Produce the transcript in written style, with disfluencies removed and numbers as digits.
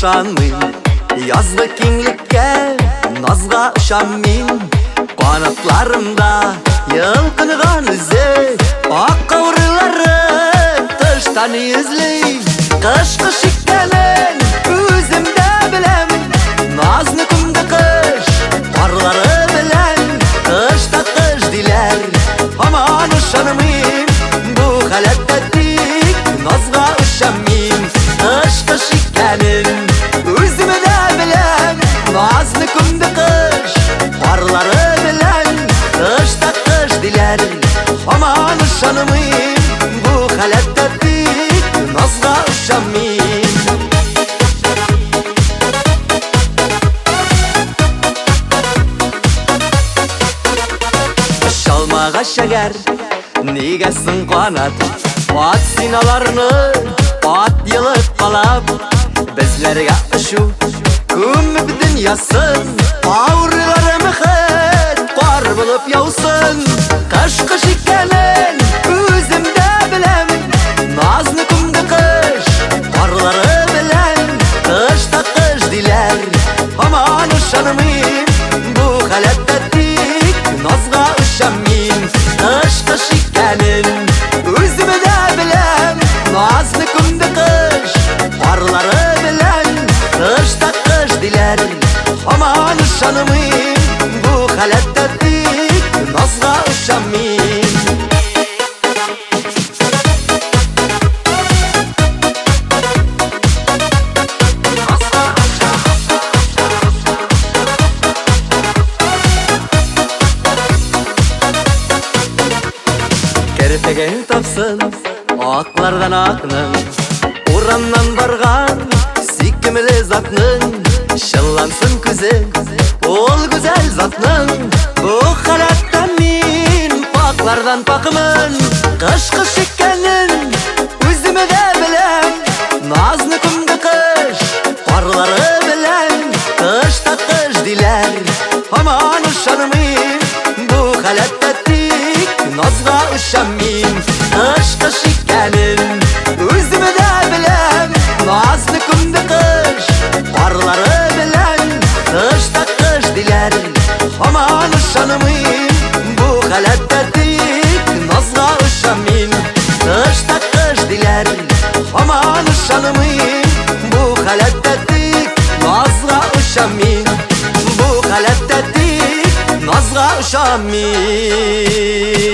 Ышанмыйм язгы киңлеккә, назга очам мин. Канатларымда йолкынган үзе, ак каурыйлары тыштан йөзли. Кыш кыш икәнен үзем дә беләм, назны күмде кыш карлары белән. Кыш та кыш диләр, һаман ышанмыйм бу халәттә тик назга очам мин. Кыш кыш икәнен үзем дә беләм, назны күмде кыш карлары белән. Кыш та кыш диләр, һаман ышанмыйм бу халәттә тик назга очам мин. Очалмагач әгәр, нигә соң канат? Ат син аларны, ат йолыккалап. Безләргә очу күмеп дөньясын, авырулары мөхет кар булып яусын. Кыш кыш икәнен үзем дә беләм, назны күмде кыш карлары белән. Кыш та кыш диләр, һаман ышанмыйм бу халәттә тик назга очам мин. Кыш кыш икәнен үзем дә беләм, назны күмде кыш карлары белән. Кыш та кыш диләр, һаман ышанмыйм бу халәттә тик назга очам мин. Керфеген тапсын аклардан акның, урамнан барган сөйкемле затның, чыллансын күзе ул гүзәл затның. Бу халәттә мин паклардан пакмын. Кыш кыш икәнен үзем дә беләм, назны күмде кыш карлары белән. Кыш та кыш диләр, һаман ышанмыйм бу халәттә тик назга очам мин. Кыш кыш икәнен үзем дә беләм, назны күмде кыш карлары белән. Кыш та кыш диләр, һаман ышанмыйм бу халәттә тик назга очам мин. Кыш та кыш диләр, һаман ышанмыйм бу халәттә тик назга очам мин. Бу халәттә тик назга очам мин.